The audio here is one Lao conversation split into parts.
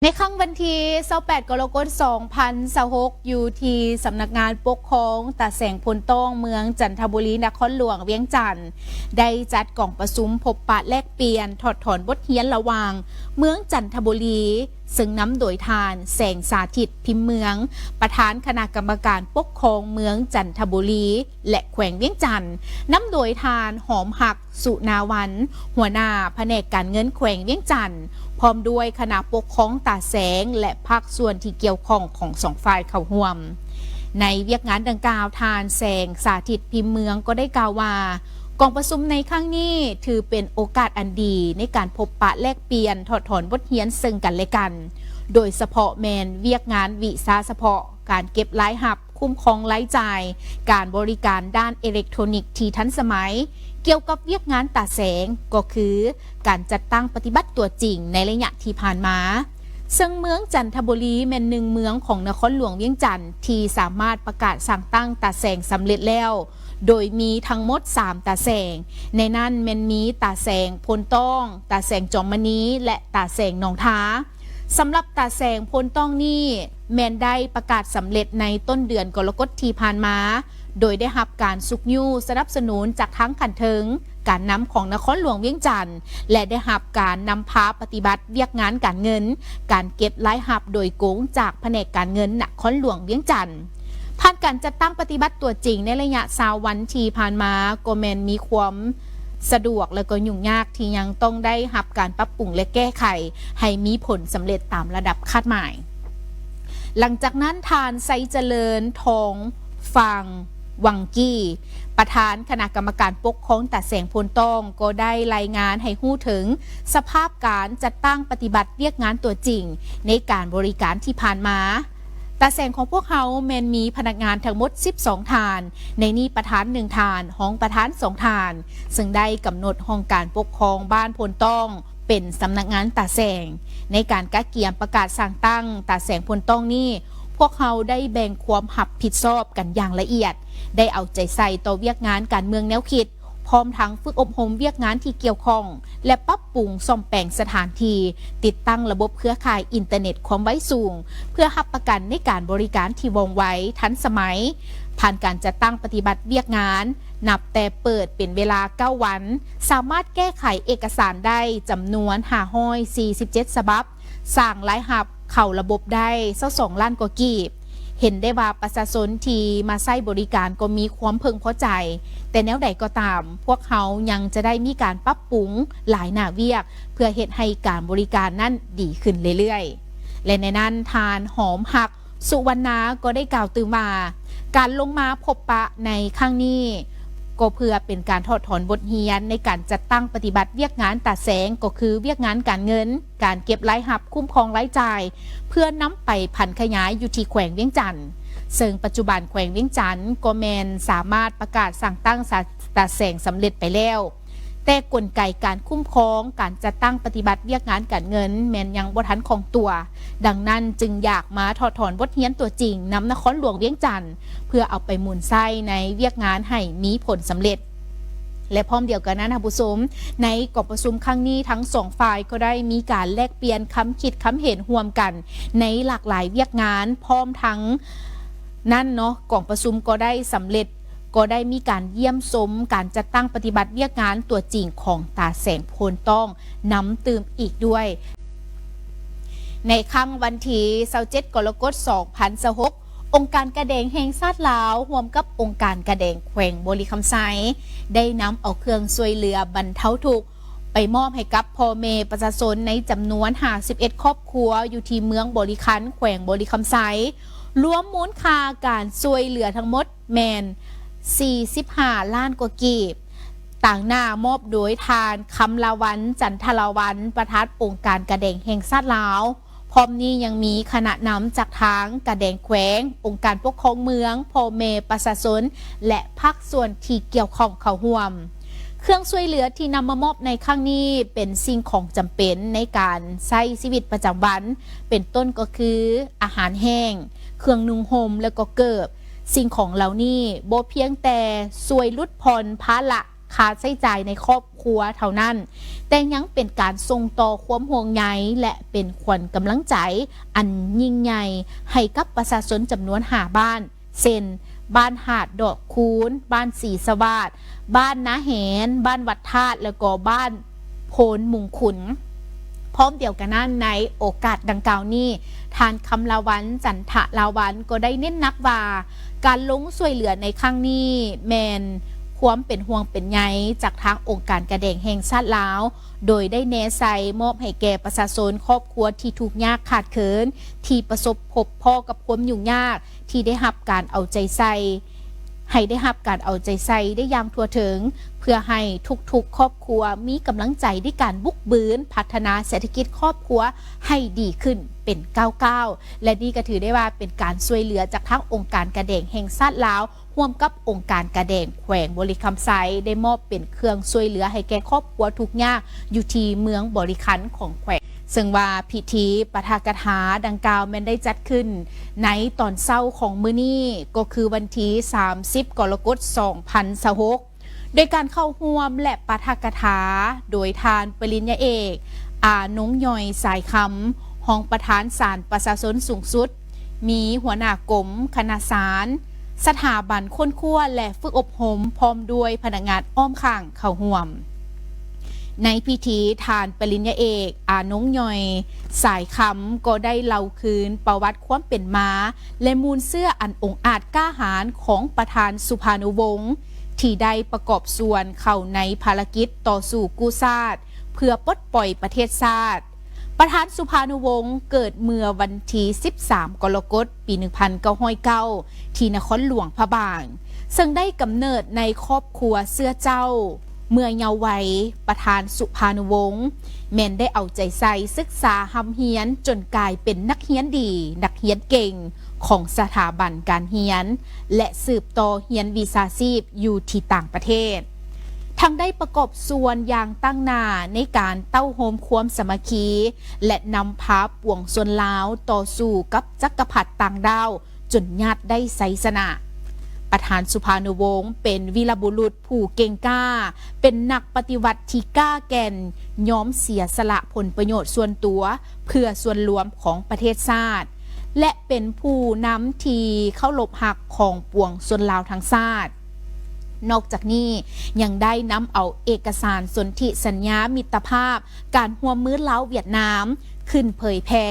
ໃນຄ່ຳວັນທີຊາວແປດ ກໍລະກົດ ສອງພັນຊາວຫົກ ຢູ່ທີ່ສຳນັກງານປົກຄອງຕາແສງໂພນຕ້ອງ ເມືອງຈັນທະບູລີ ນະຄອນຫຼວງວຽງຈັນ ໄດ້ຈັດກອງປະຊຸມພົບປະແລກປ່ຽນຖອດຖອນບົດຮຽນລະຫວ່າງເມືອງຈັນທະບູລີ ເຊິ່ງນຳໂດຍທ່ານ ແສງສາທິດ ພິມເມືອງ ປະທານຄະນະກຳມະການປົກຄອງເມືອງຈັນທະບູລີ ແລະ ແຂວງວຽງຈັນ, ນຳໂດຍທ່ານ ຫອມຮັກ ສຸນາວັນ ຫົວໜ້າພະແນກການເງິນແຂວງວຽງຈັນ ພ້ອມດ້ວຍຄະນະປົກຄອງຕາແສງ ແລະ ພາກສ່ວນທີ່ກ່ຽວຂ້ອງຂອງສອງຝ່າຍເຂົ້າຮ່ວມ. ໃນວຽກງານດັ່ງກ່າວ, ທ່ານ ແສງສາທິດ ພິມເມືອງ ກໍໄດ້ກ່າວວ່າ ກອງປະຊຸມໃນຄັ້ງນີ້ຖືເປັນໂອກາດອັນດີໃນການພົບປະແລກປ່ຽນ, ຖອດຖອນບົດຮຽນເຊິ່ງກັນແລະກັນ, ໂດຍສະເພາະແມ່ນວຽກງານວິຊາສະເພາະ, ການເກັບລາຍຮັບ, ຄຸ້ມຄອງລາຍຈ່າຍ, ການບໍລິການດ້ານເອເລັກໂທຣນິກທີ່ທັນສະໄໝ. ກ່ຽວກັບວຽກງານຕາແສງ ກໍຄືການຈັດຕັ້ງປະຕິບັດຕົວຈິງໃນໄລຍະທີ່ຜ່ານມາ, ເຊິ່ງເມືອງຈັນທະບູລີແມ່ນໜຶ່ງເມືອງຂອງນະຄອນຫຼວງວຽງຈັນ ທີ່ສາມາດປະກາດສ້າງຕັ້ງຕາແສງສຳເລັດແລ້ວ, ໂດຍມີທັງໝົດສາມຕາແສງ, ໃນນັ້ນແມ່ນມີຕາແສງໂພນຕ້ອງ, ຕາແສງຈອມມະນີ ແລະ ຕາແສງໜອງທາ. ສຳລັບຕາແສງໂພນຕ້ອງນີ້ ແມ່ນໄດ້ປະກາດສຳເລັດໃນຕົ້ນເດືອນກໍລະກົດທີ່ຜ່ານມາ, ໂດຍໄດ້ຮັບການຊຸກຍູ້ສະໜັບສະໜູນຈາກທາງຂັ້ນເທິງ, ການນຳຂອງນະຄອນຫຼວງວຽງຈັນ ແລະ ໄດ້ຮັບການນຳພາປະຕິບັດວຽກງານການເງິນ, ການເກັບລາຍຮັບໂດຍກົງຈາກພະແນກການເງິນນະຄອນຫຼວງວຽງຈັນ. ຜ່ານການຈັດຕັ້ງປະຕິບັດຕົວຈິງໃນໄລຍະຊາວວັນທີ່ຜ່ານມາ, ກໍແມ່ນມີຄວາມສະດວກ ແລະ ກໍຫຍຸ້ງຍາກທີ່ຍັງຕ້ອງໄດ້ຮັບການປັບປຸງ ແລະ ແກ້ໄຂໃຫ້ມີຜົນສຳເລັດຕາມລະດັບຄາດໝາຍ. ຫຼັງຈາກນັ້ນ, ທ່ານ ໄຊຈະເລີນ ທອງຟາງວັງກີ ປະທານຄະນະກຳມະການປົກຄອງຕາແສງໂພນຕ້ອງ ກໍໄດ້ລາຍງານໃຫ້ຮູ້ເຖິງສະພາບການຈັດຕັ້ງປະຕິບັດວຽກງານຕົວຈິງໃນການບໍລິການທີ່ຜ່ານມາ. ຕາແສງຂອງພວກເຮົາແມ່ນມີພະນັກງານທັງໝົດສິບສອງທ່ານ, ໃນນີ້ປະທານໜຶ່ງທ່ານ, ຮອງປະທານສອງທ່ານ, ເຊິ່ງໄດ້ກຳນົດຫ້ອງການປົກຄອງບ້ານໂພນຕ້ອງເປັນສຳນັກງານຕາແສງ. ໃນການກະກຽມປະກາດສ້າງຕັ້ງຕາແສງໂພນຕ້ອງນີ້, ພວກເຮົາໄດ້ແບ່ງຄວາມຮັບຜິດຊອບກັນຢ່າງລະອຽດ, ໄດ້ເອົາໃຈໃສ່ຕໍ່ວຽກງານການເມືອງແນວຄິດ, ພ້ອມທັງຝຶກອົບຮົມວຽກງານທີ່ກ່ຽວຂ້ອງ ແລະ ປັບປຸງສ້ອມແປງສະຖານທີ່, ຕິດຕັ້ງລະບົບເຄືອຂ່າຍອິນເຕີເນັດຄວາມໄວສູງ ເພື່ອຮັບປະກັນໃນການບໍລິການທີ່ວ່ອງໄວ, ທັນສະໄໝ. ຜ່ານການຈັດຕັ້ງປະຕິບັດວຽກງານ, ນັບແຕ່ເປີດເປັນເວລາເກົ້າວັນ, ສາມາດແກ້ໄຂເອກະສານໄດ້ຈຳນວນຫ້າຮ້ອຍສີ່ສິບເຈັດສະບັບ, ສ້າງລາຍຮັບເຂົ້າລະບົບໄດ້ຊາວສອງລ້ານກວ່າກີບ. ເຫັນໄດ້ວ່າປະຊາຊົນທີ່ມາໃຊ້ບໍລິການກໍມີຄວາມເພິ່ງພໍໃຈ, ແຕ່ແນວໃດກໍຕາມ, ພວກເຮົາຍັງຈະໄດ້ມີການປັບປຸງຫຼາຍໜ້າວຽກ ເພື່ອເຮັດໃຫ້ການບໍລິການນັ້ນດີຂຶ້ນເລື້ອຍໆ. ແລະ ໃນນັ້ນ, ທ່ານ ຫອມຮັກ ສຸວັນນາ ກໍໄດ້ກ່າວຕື່ມວ່າ, ການລົງມາພົບປະໃນຄັ້ງນີ້ ກໍເພື່ອເປັນການຖອດຖອນບົດຮຽນໃນການຈັດຕັ້ງປະຕິບັດວຽກງານຕາແສງ, ກໍຄືວຽກງານການເງິນ, ການເກັບລາຍຮັບ, ຄຸ້ມຄອງລາຍຈ່າຍ, ເພື່ອນຳໄປຜັນຂະຫຍາຍຢູ່ທີ່ແຂວງວຽງຈັນ, ເຊິ່ງປັດຈຸບັນແຂວງວຽງຈັນກໍແມ່ນສາມາດປະກາດສ້າງຕັ້ງສາ ຕາແສງສຳເລັດໄປແລ້ວ, ແຕ່ກົນໄກການຄຸ້ມຄອງການຈັດຕັ້ງປະຕິບັດວຽກງານການເງິນແມ່ນຍັງບໍ່ທັນຄ່ອງຕົວ, ດັ່ງນັ້ນຈຶ່ງຢາກມາຖອດຖອນບົດຮຽນຕົວຈິງນຳນະຄອນຫຼວງວຽງຈັນ ເພື່ອເອົາໄປໝູນໃຊ້ໃນວຽກງານໃຫ້ມີຜົນສຳເລັດ. ແລະ ພ້ອມດຽວກັນນັ້ນ, ທ່ານຜູ້ຊົມ, ໃນກອງປະຊຸມຄັ້ງນີ້ ທັງສອງຝ່າຍກໍໄດ້ມີການແລກປ່ຽນຄຳຄິດຄຳເຫັນຮ່ວມກັນໃນຫຼາກຫຼາຍວຽກງານ, ພ້ອມທັງນັ້ນເນາະ, ກອງປະຊຸມກໍໄດ້ສຳເລັດ, ກໍໄດ້ມີການຢ້ຽມຊົມການຈັດຕັ້ງປະຕິບັດວຽກງານຕົວຈິງຂອງຕາແສງໂພນຕ້ອງນຳຕື່ມອີກດ້ວຍ. ໃນຄ່ຳວັນທີຊາວເຈັດ ກໍລະກົດ ສອງພັນຊາວຫົກ, ອົງການກາແດງແຫ່ງຊາດລາວ ຮ່ວມກັບອົງການກາແດງແຂວງບໍລິຄຳໄຊ ໄດ້ນຳເອົາເຄື່ອງຊ່ວຍເຫຼືອບັນເທົາທຸກ ໄປມອບໃຫ້ກັບພໍ່ແມ່ປະຊາຊົນໃນຈຳນວນຫ້າສິບເອັດຄອບຄົວ ຢູ່ທີ່ເມືອງບໍລິຄັນ ແຂວງບໍລິຄຳໄຊ, ລວມມູນຄ່າການຊ່ວຍເຫຼືອທັງໝົດແມ່ນສີ່ສິບຫ້າລ້ານກວ່າກີບ, ຕາງໜ້າມອບໂດຍທ່ານ ຄຳລາວັນ ຈັນທະລາວັນ ປະທານອົງການກາແດງແຫ່ງຊາດລາວ. ພ້ອມນີ້ຍັງມີຄະນະນຳຈາກທາງກາແດງແຂວງ, ອົງການປົກຄອງເມືອງ, ພໍ່ແມ່ປະຊາຊົນ ແລະ ພາກສ່ວນທີ່ກ່ຽວຂ້ອງເຂົ້າຮ່ວມ. ເຄື່ອງຊ່ວຍເຫຼືອທີ່ນຳມາມອບໃນຄັ້ງນີ້ເປັນສິ່ງຂອງຈຳເປັນໃນການໃຊ້ຊີວິດປະຈຳວັນ, ເປັນຕົ້ນກໍຄືອາຫານແຫ້ງ, ເຄື່ອງນຸ່ງຫົ່ມ ແລະ ກໍເກີບ. ສິ່ງຂອງເຫຼົ່ານີ້ບໍ່ພຽງແຕ່ຊ່ວຍຫຼຸດຜ່ອນພາລະ ຄ່າໃຊ້ຈ່າຍໃນຄອບຄົວເທົ່ານັ້ນ, ແຕ່ຍັງເປັນການສົ່ງຕໍ່ຄວາມຫ່ວງໃຍ ແລະ ເປັນຂວັນກຳລັງໃຈອັນຍິ່ງໃຫຍ່ໃຫ້ກັບປະຊາຊົນຈຳນວນຫ້າບ້ານ ເຊັ່ນ ບ້ານຫາດດອກຄູນ, ບ້ານສີສະຫວາດ, ບ້ານນາແຫນ, ບ້ານວັດທາດ ແລ້ວກໍບ້ານໂພນມຸງຄຸນ. ພ້ອມດຽວກັນນັ້ນ, ໃນໂອກາດດັ່ງກ່າວນີ້, ທ່ານ ຄຳລາວັນ ຈັນທະລາວັນ ກໍໄດ້ເນັ້ນໜັກວ່າ ການລົງຊ່ວຍເຫຼືອໃນຄັ້ງນີ້ ແມ່ນຄວາມເປັນຫ່ວງເປັນໃຍຈາກທາງອົງການກາແດງແຫ່ງຊາດລາວ, ໂດຍໄດ້ແນໃສ່ມອບໃຫ້ແກ່ປະຊາຊົນຄອບຄົວທີ່ທຸກຍາກຂາດເຂີນ, ທີ່ປະສົບພົບພໍ້ກັບຄວາມຫຍຸ້ງຍາກ, ທີ່ໄດ້ຮັບການເອົາໃຈໃສ່, ໃຫ້ໄດ້ຮັບການເອົາໃຈໃສ່ໄດ້ຢ່າງທົ່ວເຖິງ, ເພື່ອໃຫ້ທຸກໆຄອບຄົວມີກຳລັງໃຈໃນການບຸກບືນພັດທະນາເສດຖະກິດຄອບຄົວໃຫ້ດີຂຶ້ນເປັນກ້າວໆ ແລະ ນີ້ກໍຖືໄດ້ວ່າເປັນການຊ່ວຍເຫຼືອຈາກທາງອົງການກາແດງແຫ່ງຊາດລາວ ຮ່ວມກັບອົງການກາແດງແຂວງບໍລິຄຳໄຊ ໄດ້ມອບເປັນເຄື່ອງຊ່ວຍເຫຼືອໃຫ້ແກ່ຄອບຄົວທຸກຍາກຢູ່ທີ່ເມືອງບໍລິຄັນຂອງແຂວງ. ເຊິ່ງວ່າພິທີປາຖະກະຖາດັ່ງກ່າວແມ່ນໄດ້ຈັດຂຶ້ນໃນຕອນເຊົ້າຂອງມື້ນີ້, ກໍຄືວັນທີສາມສິບ ກໍລະກົດ ສອງພັນຊາວຫົກ ໂດຍການເຂົ້າຮ່ວມ ແລະ ປາຖະກະຖາໂດຍທ່ານປະລິນຍາເອກ ອານົງຍ່ອຍ ສາຍຄຳ, ຮອງປະທານສານປະຊາຊົນສູງສຸດ, ມີຫົວໜ້າກົມ, ຄະນະສານ, ສະຖາບັນຄົ້ນຄວ້າ ແລະ ຝຶກອົບຮົມ ພ້ອມດ້ວຍພະນັກງານອ້ອມຂ້າງເຂົ້າຮ່ວມ. ໃນພິທີ, ທ່ານປະລິນຍາເອກ ອານົງຍ່ອຍ ສາຍຄຳ ກໍໄດ້ເລົ່າຄືນປະຫວັດຄວາມເປັນມາ ແລະ ມູນເຊື້ອອັນອົງອາດກ້າຫານຂອງປະທານສຸພານຸວົງ ທີ່ໄດ້ປະກອບສ່ວນເຂົ້າໃນພາລະກິດຕໍ່ສູ້ກູ້ຊາດ ເພື່ອປົດປ່ອຍປະເທດຊາດ. ປະທານສຸພານຸວົງເກີດເມື່ອວັນທີສິບສາມ ກໍລະກົດ ປີໜຶ່ງພັນເກົ້າຮ້ອຍເກົ້າ ທີ່ນະຄອນຫຼວງພະບາງ, ເຊິ່ງໄດ້ກຳເນີດໃນຄອບຄົວເຊື້ອເຈົ້າ. ເມື່ອເຍົາໄວ, ປະທານສຸພານຸວົງ ແມ່ນໄດ້ເອົາໃຈໃສ່ສຶກສາຮ່ຳຮຽນຈົນກາຍເປັນນັກຮຽນດີ, ນັກຮຽນເກັ່ງຂອງສະຖາບັນການຮຽນ ແລະ ສືບຕໍ່ຮຽນວິຊາຊີບຢູ່ທີ່ຕ່າງປະເທດ. ທັງໄດ້ປະກອບສ່ວນຢ່າງຕັ້ງໜ້າໃນການເຕົ້າໂຮມຄວາມສາມັກຄີ ແລະ ນຳພາປວງຊົນລາວຕໍ່ສູ້ກັບຈັກກະພັດຕ່າງດ້າວ ຈົນຍາດໄດ້ໄຊຊະນະ. ປະທານສຸພານຸວົງເປັນວີລະບຸລຸດຜູ້ເກັ່ງກ້າ, ເປັນນັກປະຕິວັດທີ່ກ້າແກ່ນ, ຍອມເສຍສະຫຼະຜົນປະໂຫຍດສ່ວນຕົວເພື່ອສ່ວນລວມຂອງປະເທດຊາດ ແລະ ເປັນຜູ້ນຳທີ່ເຄົາລົບຮັກຂອງປວງຊົນລາວທັງຊາດ. ນອກຈາກນີ້ຍັງໄດ້ນຳເອົາເອກະສານສົນທິສັນຍາມິດຕະພາບ ການຮ່ວມມືລາວຫວຽດນາມ ຂຶ້ນເຜີຍແຜ່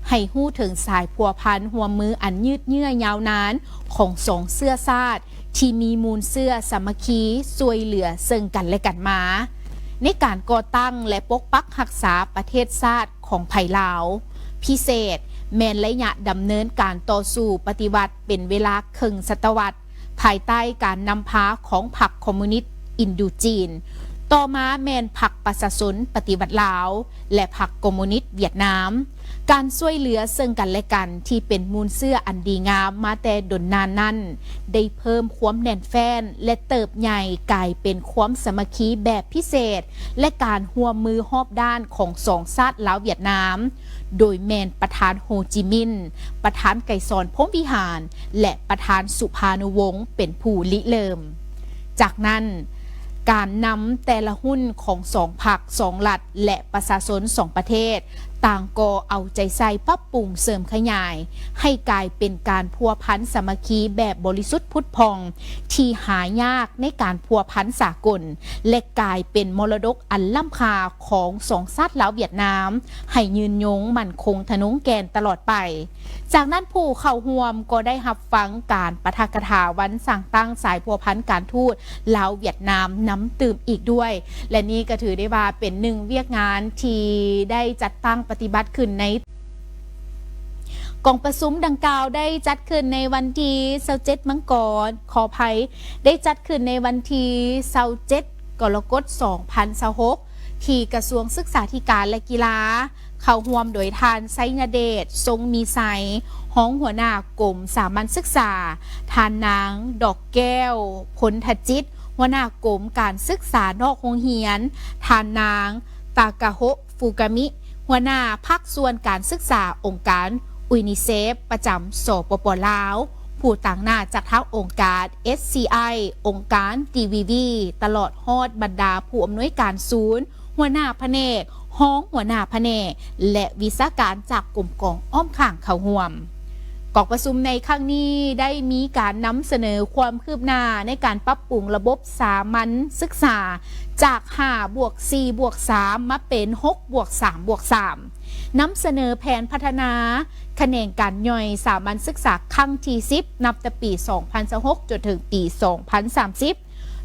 ໃຫ້ຮູ້ເຖິງສາຍພົວພັນຮ່ວມມືອັນຍືດເຍື້ອຍາວນານຂອງສອງເຊື້ອຊາດ ທີ່ມີມູນເຊື້ອສາມັກຄີຊ່ວຍເຫຼືອເຊິ່ງກັນແລະກັນມາ ໃນການກໍ່ຕັ້ງ ແລະ ປົກປັກຮັກສາປະເທດຊາດຂອງໃຜລາວ. ພິເສດແມ່ນໄລຍະດຳເນີນການຕໍ່ສູ້ປະຕິວັດເປັນເວລາເຄິ່ງສະຕະວັດ ພາຍໃຕ້ການນຳພາຂອງພັກຄອມມູນິດອິນດູຈີນ, ຕໍ່ມາແມ່ນພັກປະຊາຊົນປະຕິວັດລາວ ແລະ ພັກຄອມມູນິດຫວຽດນາມ. ການຊ່ວຍເຫຼືອເຊິ່ງກັນແລະກັນທີ່ເປັນມູນເຊື້ອອັນດີງາມມາແຕ່ດົນນານນັ້ນ ໄດ້ເພີ່ມຄວາມແໜ້ນແຟ້ນ ແລະ ເຕີບໃຫຍ່ກາຍເປັນຄວາມສາມັກຄີແບບພິເສດ ແລະ ການຮ່ວມມືຮອບດ້ານຂອງສອງຊາດລາວຫວຽດນາມ, ໂດຍແມ່ນປະທານໂຮຈິມິນ, ປະທານໄກສອນ ພົມວິຫານ ແລະ ປະທານສຸພານຸວົງ ເປັນຜູ້ລິເລີ່ມ. ຈາກນັ້ນ, ການນຳແຕ່ລະຮຸ່ນຂອງສອງພັກ, ສອງລັດ ແລະ ປະຊາຊົນສອງປະເທດ ຕ່າງກໍເອົາໃຈໃສ່ປັບປຸງເສີມຂະຫຍາຍ ໃຫ້ກາຍເປັນການພົວພັນສາມັກຄີແບບບໍລິສຸດຜຸດຜ່ອງ ທີ່ຫາຍາກໃນການພົວພັນສາກົນ ແລະ ກາຍເປັນມໍລະດົກອັນລ້ຳຄ່າຂອງສອງຊາດລາວຫວຽດນາມ ໃຫ້ຍືນຍົງໝັ້ນຄົງທະນົງແກ່ນຕະຫຼອດໄປ. ຈາກນັ້ນຜູ້ເຂົ້າຮ່ວມກໍໄດ້ຮັບຟັງການປາຖະກະຖາວັນສ້າງຕັ້ງສາຍພົວພັນການທູດລາວຫວຽດນາມນຳຕື່ມອີກດ້ວຍ ແລະ ນີ້ກໍຖືໄດ້ວ່າເປັນໜຶ່ງວຽກງານທີ່ໄດ້ຈັດຕັ້ງປະຕິບັດຂຶ້ນໃນ ກອງປະຊຸມດັ່ງກ່າວໄດ້ຈັດຂຶ້ນໃນວັນທີຊາວເຈັດມັງກອນ, ຂໍອະໄພ, ໄດ້ຈັດຂຶ້ນໃນວັນທີຊາວເຈັດ ກໍລະກົດ ສອງພັນຊາວຫົກ ທີ່ກະຊວງສຶກສາທິການ ແລະ ກິລາ, ເຂົ້າຮ່ວມໂດຍທ່ານ ໄຊຍະເດດ ຊົງມີໄຊ, ຮອງຫົວໜ້າກົມສາມັນສຶກສາ, ທ່ານນາງ ດອກແກ້ວ ພົນທະຈິດ, ຫົວໜ້າກົມການສຶກສານອກໂຮງຮຽນ, ທ່ານນາງ ຕາກາໂຮະ ຟູກາມິ, ຫົວໜ້າພາກສ່ວນການສຶກສາອົງການ UNICEF ປະຈຳ ສປປ ລາວ, ຜູ້ຕາງໜ້າຈາກທາງອົງການ ເອສຊີໄອ ອົງການ ດີວີວີ ຕະຫຼອດຮອດບັນດາຜູ້ອຳນວຍການສູນ, ຫົວໜ້າພະແນກ, ຮອງຫົວໜ້າພະແນກ ແລະ ວິຊາການຈາກກົມກອງອ້ອມຂ້າງເຂົ້າຮ່ວມ. ກອງປະຊຸມໃນຄັ້ງນີ້ໄດ້ມີການນຳສະເໜີຄວາມຄືບໜ້າໃນການປັບປຸງລະບົບສາມັນສຶກສາ ຈາກ ຫ້າບວກສີ່ບວກສາມ ມາເປັນ ຫົກບວກສາມບວກສາມ, ນຳສະເໜີແຜນພັດທະນາຂະແໜງການຍ່ອຍສາມັນສຶກສາຄັ້ງທີສິບ ນັບແຕ່ປີສອງພັນຊາວຫົກ ຈົນເຖິງປີສອງພັນສາມສິບ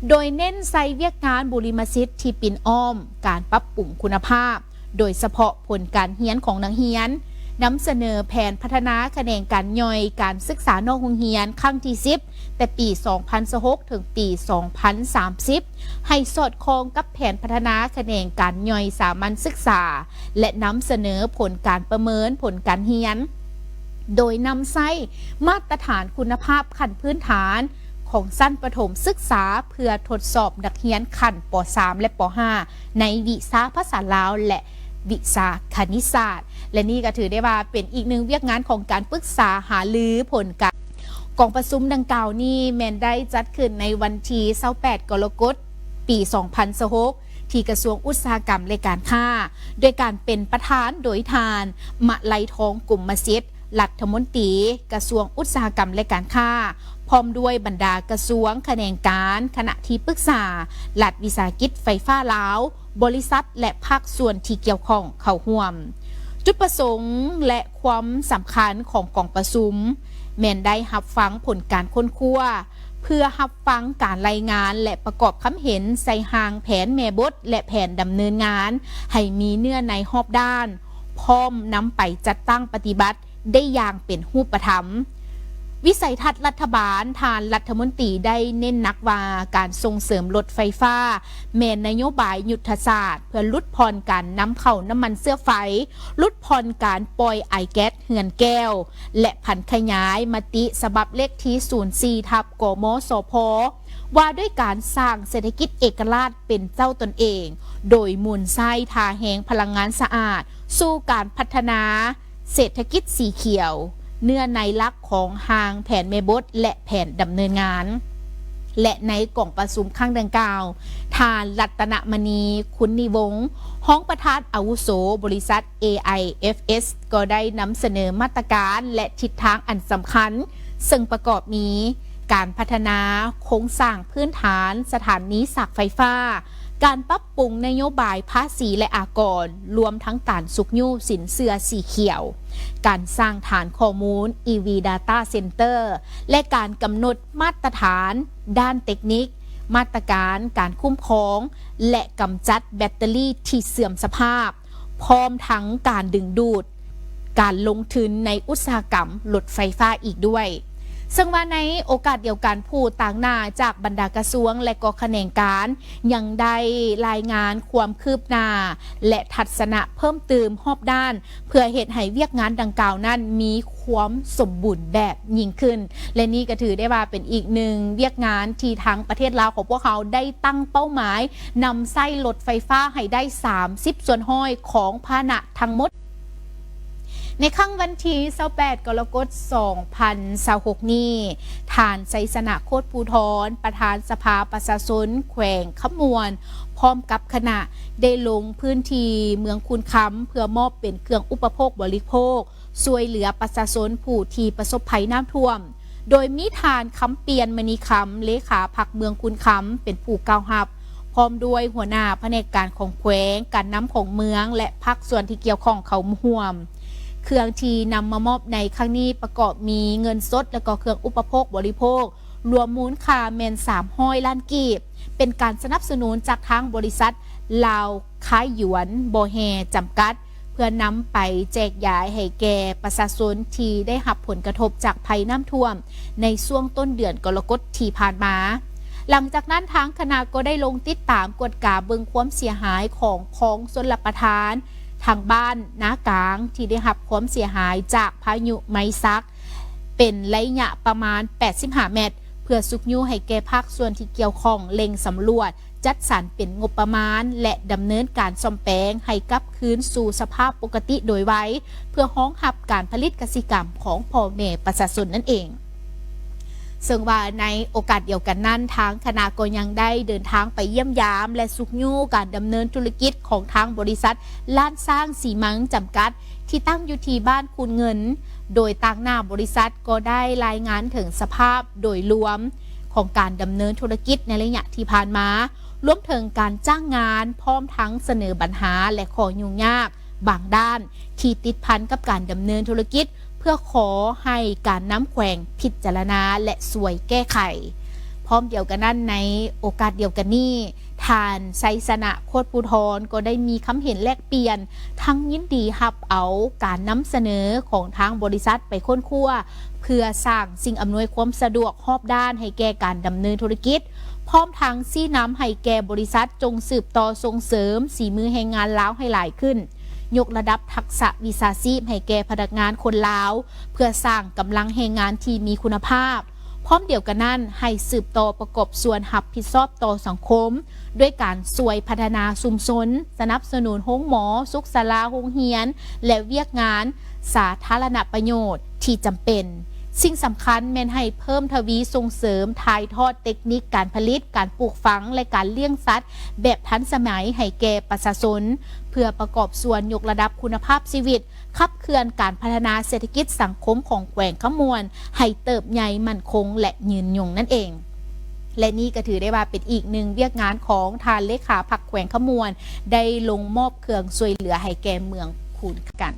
ໂດຍເນັ້ນໃສ່ວຽກງານບຸລິມະສິດທີ່ປິ່ນອ້ອມ, ການປັບປຸງຄຸນນະພາບ, ໂດຍສະເພາະຜົນການຮຽນຂອງນັກຮຽນ, ນຳສະເໜີແຜນພັດທະນາຂະແໜງການຍ່ອຍການສຶກສານອກໂຮງຮຽນຄັ້ງທີສິບ ແຕ່ປີສອງພັນຊາວຫົກ ເຖິງປີສອງພັນສາມສິບ ໃຫ້ສອດຄ່ອງກັບແຜນພັດທະນາຂະແໜງການຍ່ອຍສາມັນສຶກສາ ແລະ ນຳສະເໜີຜົນການປະເມີນຜົນການຮຽນ ໂດຍນຳໃຊ້ມາດຕະຖານຄຸນນະພາບຂັ້ນພື້ນຖານຂອງຊັ້ນປະຖົມສຶກສາ ເພື່ອທົດສອບນັກຮຽນຂັ້ນ ປໍສາມ ແລະ ປໍຫ້າ ໃນວິຊາພາສາລາວ ແລະ ວິຊາຄະນິດສາດ ແລະ ນີ້ກໍຖືໄດ້ວ່າເປັນອີກໜຶ່ງວຽກງານຂອງການປຶກສາຫາລືຜົນການ. ກອງປະຊຸມດັ່ງກ່າວນີ້ແມ່ນໄດ້ຈັດຂຶ້ນໃນວັນທີຊາວແປດ ກໍລະກົດ ປີສອງພັນຊາວຫົກ ທີ່ກະຊວງອຸດສາຫະກຳ ແລະ ການຄ້າ ໂດຍການເປັນປະທານໂດຍທ່ານ ມະໄລທອງ ກົມມະສິດ ລັດຖະມົນຕີກະຊວງອຸດສາຫະກຳ ແລະ ການຄ້າ ພ້ອມດ້ວຍບັນດາກະຊວງ, ຂະແໜງການ, ຄະນະທີ່ປຶກສາ, ລັດວິສາຫະກິດໄຟຟ້າລາວ, ບໍລິສັດ ແລະ ພາກສ່ວນທີ່ກ່ຽວຂ້ອງເຂົ້າຮ່ວມ. ຈຸດປະສົງ ແລະ ຄວາມສຳຄັນຂອງກອງປະຊຸມ ແມ່ນໄດ້ຮັບຟັງຜົນການຄົ້ນຄວ້າ ເພື່ອຮັບຟັງການລາຍງານ ແລະ ປະກອບຄຳເຫັນໃສ່ຮ່າງແຜນແມ່ບົດ ແລະ ແຜນດຳເນີນງານ ໃຫ້ມີເນື້ອໃນຮອບດ້ານ, ພ້ອມນຳໄປຈັດຕັ້ງປະຕິບັດ ໄດ້ຢ່າງເປັນຮູບປະທຳ. ວິໄສທັດລັດຖະບານ, ທ່ານລັດຖະມົນຕີໄດ້ເນັ້ນໜັກວ່າ ການສົ່ງເສີມລົດໄຟຟ້າ ແມ່ນນະໂຍບາຍຍຸດທະສາດ ເພື່ອຫຼຸດຜ່ອນການນຳເຂົ້ານ້ຳມັນເຊື້ອໄຟ, ຫຼຸດຜ່ອນການປ່ອຍໄອແກັສເຮືອນແກ້ວ ແລະ ຜັນຂະຫຍາຍມະຕິສະບັບເລກທີສູນສີ່ ທັບ ກມສພ ວ່າດ້ວຍການສ້າງເສດຖະກິດເອກະລາດເປັນເຈົ້າຕົນເອງ, ໂດຍໝູນໃຊ້ທ່າແຮງພະລັງງານສະອາດ ສູ່ການພັດທະນາ ເສດຖະກິດສີຂຽວ, ເນື້ອໃນຫຼັກຂອງຮ່າງແຜນແມ່ບົດ ແລະ ແຜນດຳເນີນງານ. ແລະ ໃນກອງປະຊຸມຄັ້ງດັ່ງກ່າວ, ທ່ານ ລັດຕະນະມະນີ ຄຸນນິວົງ ຮອງປະທານອາວຸໂສບໍລິສັດ ເອໄອເອັຟເອສ ກໍໄດ້ນຳສະເໜີມາດຕະການ ແລະ ທິດທາງອັນສຳຄັນ, ເຊິ່ງປະກອບມີ ການພັດທະນາໂຄງສ້າງພື້ນຖານສະຖານີສາກໄຟຟ້າ, ການປັບປຸງນະໂຍບາຍພາສີ ແລະ ອາກອນ, ລວມທັງການຊຸກຍູ້ສິນເຊື່ອສີຂຽວ, ການສ້າງຖານຂໍ້ມູນ ອີ ວີ Data Center ແລະ ການກຳນົດມາດຕະຖານດ້ານເຕັກນິກ, ມາດຕະການການຄຸ້ມຄອງ ແລະ ກຳຈັດແບັດເຕີຣີທີ່ເສື່ອມສະພາບ, ພ້ອມທັງການດຶງດູດການລົງທຶນໃນອຸດສາຫະກຳລົດໄຟຟ້າອີກດ້ວຍ. ເຊິ່ງວ່າໃນໂອກາດດຽວກັນ, ຜູ້ຕາງໜ້າຈາກບັນດາກະຊວງ ແລະ ກໍຂະແໜງການ ຍັງໄດ້ລາຍງານຄວາມຄືບໜ້າ ແລະ ທັດສະນະເພີ່ມຕື່ມຮອບດ້ານ ເພື່ອເຮັດໃຫ້ວຽກງານດັ່ງກ່າວນັ້ນມີຄວາມສົມບູນແບບຍິ່ງຂຶ້ນ. ແລະ ນີ້ກໍຖືໄດ້ວ່າເປັນອີກໜຶ່ງວຽກງານທີ່ທາງປະເທດລາວຂອງພວກເຮົາໄດ້ຕັ້ງເປົ້າໝາຍນຳໃຊ້ລົດໄຟຟ້າໃຫ້ໄດ້ສາມສິບສ່ວນຮ້ອຍຂອງພາຫະນະທັງໝົດ. ໃນຄ່ຳວັນທີຊາວແປດ ກໍລະກົດ ສອງພັນຊາວຫົກນີ້, ທ່ານ ໄຊຊະນະ ໂຄດພູທອນ ປະທານສະພາປະຊາຊົນແຂວງຄຳມ່ວນ ພ້ອມກັບຄະນະ ໄດ້ລົງພື້ນທີ່ເມືອງຄູນຄຳ ເພື່ອມອບເປັນເຄື່ອງອຸປະໂພກບໍລິໂພກ ຊ່ວຍເຫຼືອປະຊາຊົນຜູ້ທີ່ປະສົບໄພນ້ຳຖ້ວມ, ໂດຍມີທ່ານ ຄຳປ່ຽນ ມະນີຄຳ ເລຂາພັກເມືອງຄູນຄຳ ເປັນຜູ້ກ່າວຮັບ, ພ້ອມດ້ວຍຫົວໜ້າພະແນກການຂອງແຂວງ, ການນຳຂອງເມືອງ ແລະ ພາກສ່ວນທີ່ກ່ຽວຂ້ອງເຂົ້າຮ່ວມ. ເຄື່ອງທີ່ນຳມາມອບໃນຄັ້ງນີ້ປະກອບມີເງິນສົດ ແລະ ກໍເຄື່ອງອຸປະໂພກບໍລິໂພກ ລວມມູນຄ່າແມ່ນສາມຮ້ອຍລ້ານກີບ, ເປັນການສະໜັບສະໜູນຈາກທາງບໍລິສັດລາວຄ້າຍຢວນບໍ່ແຮ່ຈຳກັດ ເພື່ອນຳໄປແຈກຢາຍໃຫ້ແກ່ປະຊາຊົນທີ່ໄດ້ຮັບຜົນກະທົບຈາກໄພນ້ຳຖ້ວມໃນຊ່ວງຕົ້ນເດືອນກໍລະກົດທີ່ຜ່ານມາ. ຫຼັງຈາກນັ້ນທາງຄະນະກໍໄດ້ລົງຕິດຕາມກວດກາເບິ່ງຄວາມເສຍຫາຍຂອງຄອງຊົນລະປະທານທາງບ້ານນາກາງ ທີ່ໄດ້ຮັບຄວາມເສຍຫາຍຈາກພາຍຸໄມຊັກ ເປັນໄລຍະປະມານແປດສິບຫ້າແມັດ ເພື່ອຊຸກຍູ້ໃຫ້ແກ່ພາກສ່ວນທີ່ກ່ຽວຂ້ອງເລັ່ງສຳຫຼວດ ຈັດສັນເປັນງົບປະມານ ແລະ ດຳເນີນການສ້ອມແປງໃຫ້ກັບຄືນສູ່ສະພາບປົກກະຕິໂດຍໄວ ເພື່ອຮອງຮັບການຜະລິດກະສິກຳຂອງພໍ່ແມ່ປະຊາຊົນນັ້ນເອງ. ເຊິ່ງວ່າໃນໂອກາດດຽວກັນນັ້ນ, ທາງຄະນະກໍຍັງໄດ້ເດີນທາງໄປຢ້ຽມຢາມ ແລະ ຊຸກຍູ້ການດຳເນີນທຸລະກິດຂອງທາງບໍລິສັດລ້ານຊ້າງສີມັງຈຳກັດ ທີ່ຕັ້ງຢູ່ທີ່ບ້ານຄູນເງິນ, ໂດຍຕາງໜ້າບໍລິສັດກໍໄດ້ລາຍງານເຖິງສະພາບໂດຍລວມຂອງການດຳເນີນທຸລະກິດໃນໄລຍະທີ່ຜ່ານມາ, ລວມເຖິງການຈ້າງງານ, ພ້ອມທັງສະເໜີບັນຫາ ແລະ ຂໍ້ຫຍຸ້ງຍາກບາງດ້ານທີ່ຕິດພັນກັບການດຳເນີນທຸລະກິດ ເພື່ອຂໍໃຫ້ການນຳແຂວງພິຈາລະນາ ແລະ ຊ່ວຍແກ້ໄຂ. ພ້ອມດຽວກັນນັ້ນ, ໃນໂອກາດດຽວກັນນີ້, ທ່ານ ໄຊຊະນະ ໂຄດພູທອນ ກໍໄດ້ມີຄຳເຫັນແລກປ່ຽນ ທັງຍິນດີຮັບເອົາການນຳສະເໜີຂອງທາງບໍລິສັດໄປຄົ້ນຄວ້າ ເພື່ອສ້າງສິ່ງອຳນວຍຄວາມສະດວກຮອບດ້ານໃຫ້ແກ່ການດຳເນີນທຸລະກິດ, ພ້ອມທັງຊີ້ນຳໃຫ້ແກ່ບໍລິສັດຈົ່ງສືບຕໍ່ສົ່ງເສີມສີມືແຮງງານລາວໃຫ້ຫຼາຍຂຶ້ນ, ຍົກລະດັບທັກສະວິຊາຊີບໃຫ້ແກ່ພະນັກງານຄົນລາວ ເພື່ອສ້າງກຳລັງແຮງງານທີ່ມີຄຸນນະພາບ, ພ້ອມດຽວກັນນັ້ນ ໃຫ້ສືບຕໍ່ປະກອບສ່ວນຮັບຜິດຊອບຕໍ່ສັງຄົມ ດ້ວຍການຊ່ວຍພັດທະນາຊຸມຊົນ, ສະໜັບສະໜູນໂຮງໝໍ, ສຸກສາລາ, ໂຮງຮຽນ ແລະ ວຽກງານສາທາລະນະປະໂຫຍດທີ່ຈຳເປັນ. ສິ່ງສຳຄັນແມ່ນໃຫ້ເພີ່ມທະວີສົ່ງເສີມຖ່າຍທອດເຕັກນິກການຜະລິດ, ການປູກຝັງ ແລະ ການລ້ຽງສັດແບບທັນສະໄໝໃຫ້ແກ່ປະຊາຊົນ, ເພື່ອປະກອບສ່ວນຍົກລະດັບຄຸນນະພາບຊີວິດ, ຂັບເຄື່ອນການພັດທະນາເສດຖະກິດສັງຄົມຂອງແຂວງຄຳມ່ວນໃຫ້ເຕີບໃຫຍ່ໝັ້ນຄົງ ແລະ ຍືນຍົງນັ້ນເອງ. ແລະ ນີ້ກໍຖືໄດ້ວ່າເປັນອີກໜຶ່ງວຽກງານຂອງທ່ານເລຂາພັກແຂວງຄຳມ່ວນ ໄດ້ລົງມອບເຄື່ອງຊ່ວຍເຫຼືອໃຫ້ແກ່ເມືອງຄູນກັນ.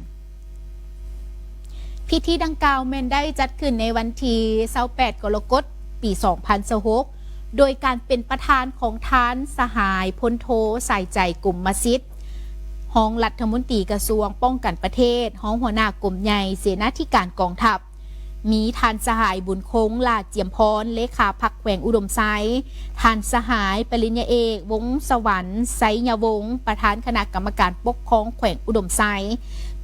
ພິທີດັ່ງກ່າວແມ່ນໄດ້ຈັດຂຶ້ນໃນວັນທີຊາວແປດ ກໍລະກົດ ປີສອງພັນຊາວຫົກ ໂດຍການເປັນປະທານຂອງທ່ານສະຫາຍພົນໂທ ສາຍໃຈ ກົມມະສິດ ຮອງລັດຖະມົນຕີກະຊວງປ້ອງກັນປະເທດ, ຮອງຫົວໜ້າກົມໃຫຍ່ເສນາທິການກອງທັບ, ມີທ່ານສະຫາຍ ບຸນຄົງ ຫຼ້າຈຽມພອນ ເລຂາພັກແຂວງອຸດົມໄຊ, ທ່ານສະຫາຍ ປະລິນຍາເອກ ວົງສະຫວັນ ໄຊຍະວົງ ປະທານຄະນະກຳມະການປົກຄອງແຂວງອຸດົມໄຊ,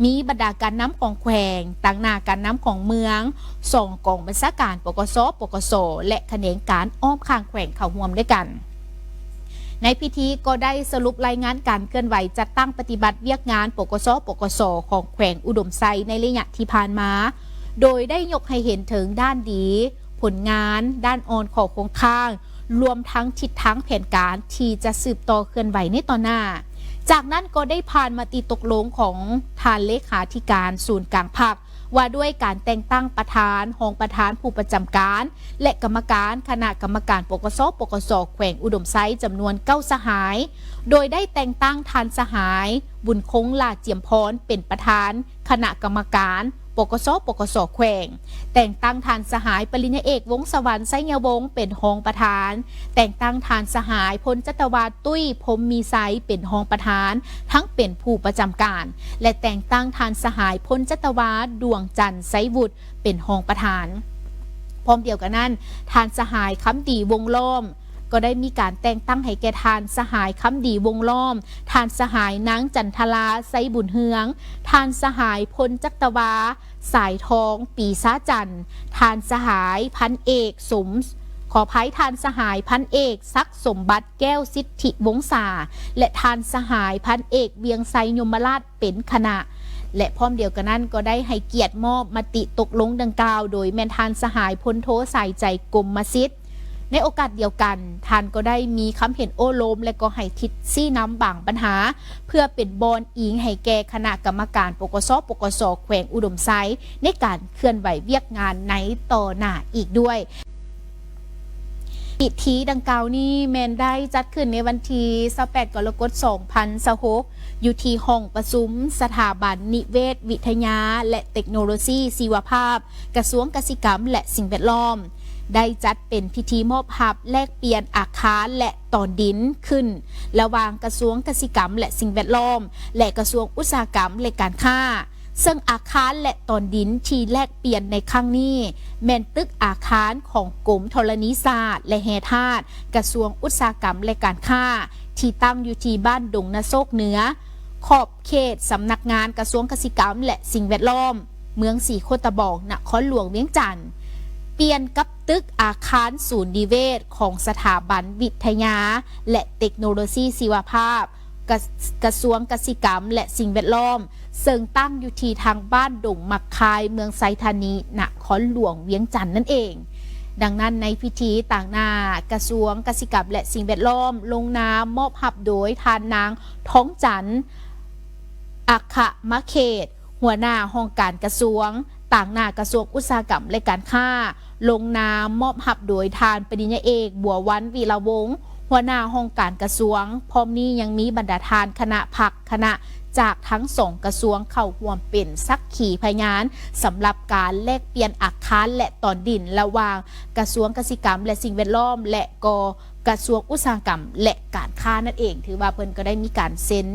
ມີບັນດາການນຳຂອງແຂວງ, ຕາງໜ້າການນຳຂອງເມືອງ, ສອງກອງບັນຊາການ ປກສ, ປກສ ແລະ ຂະແໜງການອ້ອມຂ້າງແຂວງເຂົ້າຮ່ວມດ້ວຍກັນ. ໃນພິທີກໍໄດ້ສະຫຼຸບລາຍງານການເຄື່ອນໄຫວຈັດຕັ້ງປະຕິບັດວຽກງານ ປກສ, ປກສ ຂອງແຂວງອຸດົມໄຊໃນໄລຍະທີ່ຜ່ານມາ, ໂດຍໄດ້ຍົກໃຫ້ເຫັນເຖິງດ້ານດີ, ຜົນງານ, ດ້ານອ່ອນ, ຂໍ້ຄົງຄ້າງ, ລວມທັງທິດທາງແຜນການທີ່ຈະສືບຕໍ່ເຄື່ອນໄຫວໃນຕໍ່ໜ້າ. ຈາກນັ້ນກໍໄດ້ຜ່ານມະຕິຕົກລົງຂອງທ່ານເລຂາທິການສູນກາງພັກ ວ່າດ້ວຍການແຕ່ງຕັ້ງປະທານ, ຮອງປະທານຜູ້ປະຈຳການ ແລະ ກຳມະການຄະນະກຳມະການ ປກສ, ປກສ ແຂວງອຸດົມໄຊ ຈຳນວນເກົ້າສະຫາຍ, ໂດຍໄດ້ແຕ່ງຕັ້ງທ່ານສະຫາຍ ບຸນຄົງ ຫຼ້າຈຽມພອນ ເປັນປະທານຄະນະກຳມະການ ປກສ, ປກສ ແຂວງ, ແຕ່ງຕັ້ງທ່ານສະຫາຍ ປະລິນຍາເອກ ວົງສະຫວັນ ໄຊຍະວົງ ເປັນຮອງປະທານ, ແຕ່ງຕັ້ງທ່ານສະຫາຍ ພົນຈັດຕະວາ ຕຸ້ຍ ພົມມີໄຊ ເປັນຮອງປະທານ ທັງເປັນຜູ້ປະຈຳການ ແລະ ແຕ່ງຕັ້ງທ່ານສະຫາຍ ພົນຈັດຕະວາ ດວງຈັນ ໄຊວຸດ ເປັນຮອງປະທານ. ພ້ອມດຽວກັນນັ້ນ, ທ່ານສະຫາຍ ຄຳດີ ວົງລ້ອມ ກໍໄດ້ມີການແຕ່ງຕັ້ງໃຫ້ແກ່ທ່ານສະຫາຍ ຄຳດີ ວົງລ້ອມ, ທ່ານສະຫາຍ ນາງ ຈັນທະລາ ໄຊບຸນເຮືອງ, ທ່ານສະຫາຍ ພົນຈັດຕະວາ ສາຍທອງ ປີຊາຈັນ, ທ່ານສະຫາຍ ພັນເອກ ສົມ, ຂໍອະໄພ, ທ່ານສະຫາຍ ພັນເອກ ສັກສົມບັດ ແກ້ວສິດທິວົງສາ ແລະ ທ່ານສະຫາຍ ພັນເອກ ວຽງໄຊ ຍົມມະລາດ ເປັນຄະນະ ແລະ ພ້ອມດຽວກັນນັ້ນກໍໄດ້ໃຫ້ກຽດມອບມະຕິຕົກລົງດັ່ງກ່າວ ໂດຍແມ່ນທ່ານສະຫາຍ ພົນໂທ ສາຍໃຈ ກົມມະສິດ. ໃນໂອກາດດຽວກັນ, ທ່ານກໍໄດ້ມີຄຳເຫັນໂອ້ລົມ ແລະ ກໍໃຫ້ທິດຊີ້ນຳບາງບັນຫາ ເພື່ອເປັນບ່ອນອີງໃຫ້ແກ່ຄະນະກຳມະການ ປກສ, ປກສ ແຂວງອຸດົມໄຊ ໃນການເຄື່ອນໄຫວວຽກງານໃນຕໍ່ໜ້າອີກດ້ວຍ. ພິທີດັ່ງກ່າວນີ້ແມ່ນໄດ້ຈັດຂຶ້ນໃນວັນທີຊາວແປດ ກໍລະກົດ ສອງພັນຊາວຫົກ ຢູ່ທີ່ຫ້ອງປະຊຸມສະຖາບັນນິເວດວິທະຍາ ແລະ ເຕັກໂນໂລຊີຊີວະພາບ ກະຊວງກະສິກຳ ແລະ ສິ່ງແວດລ້ອມ ໄດ້ຈັດເປັນພິທີມອບຮັບແລກປ່ຽນອາຄານ ແລະ ຕອນດິນຂຶ້ນ ລະຫວ່າງກະຊວງກະສິກຳ ແລະ ສິ່ງແວດລ້ອມ ແລະ ກະຊວງອຸດສາຫະກຳ ແລະ ການຄ້າ. ເຊິ່ງອາຄານ ແລະ ຕອນດິນທີ່ແລກປ່ຽນໃນຄັ້ງນີ້ ແມ່ນຕຶກອາຄານຂອງກົມທໍລະນີສາດ ແລະ ແຮ່ທາດ ກະຊວງອຸດສາຫະກຳ ແລະ ການຄ້າ ທີ່ຕັ້ງຢູ່ທີ່ບ້ານດົງນາໂຊກເໜືອ ຂອບເຂດສຳນັກງານກະຊວງກະສິກຳ ແລະ ສິ່ງແວດລ້ອມ ເມືອງສີໂຄດຕະບອງ ນະຄອນຫຼວງວຽງຈັນ, ປ່ຽນກັບຕຶກອາຄານສູນນິເວດຂອງສະຖາບັນວິທະຍາ ແລະ ເຕັກໂນໂລຊີຊີວະພາບ ກະ ກະຊວງກະສິກຳ ແລະ ສິ່ງແວດລ້ອມ ເຊິ່ງຕັ້ງຢູ່ທີ່ທາງບ້ານດົງໝາກຄາຍ ເມືອງໄຊທານີ ນະຄອນຫຼວງວຽງຈັນນັ້ນເອງ. ດັ່ງນັ້ນໃນພິທີຕາງໜ້າກະຊວງກະສິກຳ ແລະ ສິ່ງແວດລ້ອມ ລົງນາມມອບຮັບໂດຍທ່ານນາງ ທອງຈັນ ອັກຄະມະເຂດ ຫົວໜ້າຫ້ອງການກະຊວງ, ຕາງໜ້າກະຊວງອຸດສາຫະກຳ ແລະ ການຄ້າ, ລົງນາມມອບຮັບໂດຍທ່ານປະລິນຍາເອກ ບົວວັນ ວິລະວົງ ຫົວໜ້າຫ້ອງການກະຊວງ. ພ້ອມນີ້ຍັງມີບັນດາທ່ານຄະນະພັກຄະນະຈາກທັງສອງກະຊວງເຂົ້າຮ່ວມເປັນສັກຂີພະຍານ ສຳລັບການແລກປ່ຽນອາຄານ ແລະ ຕອນດິນລະຫວ່າງກະຊວງກະສິກຳ ແລະ ສິ່ງແວດລ້ອມ ແລະ ກໍກະຊວງອຸດສາຫະກຳ ແລະ ການຄ້ານັ້ນເອງ. ຖືວ່າເພິ່ນກໍໄດ້ມີການເຊັນ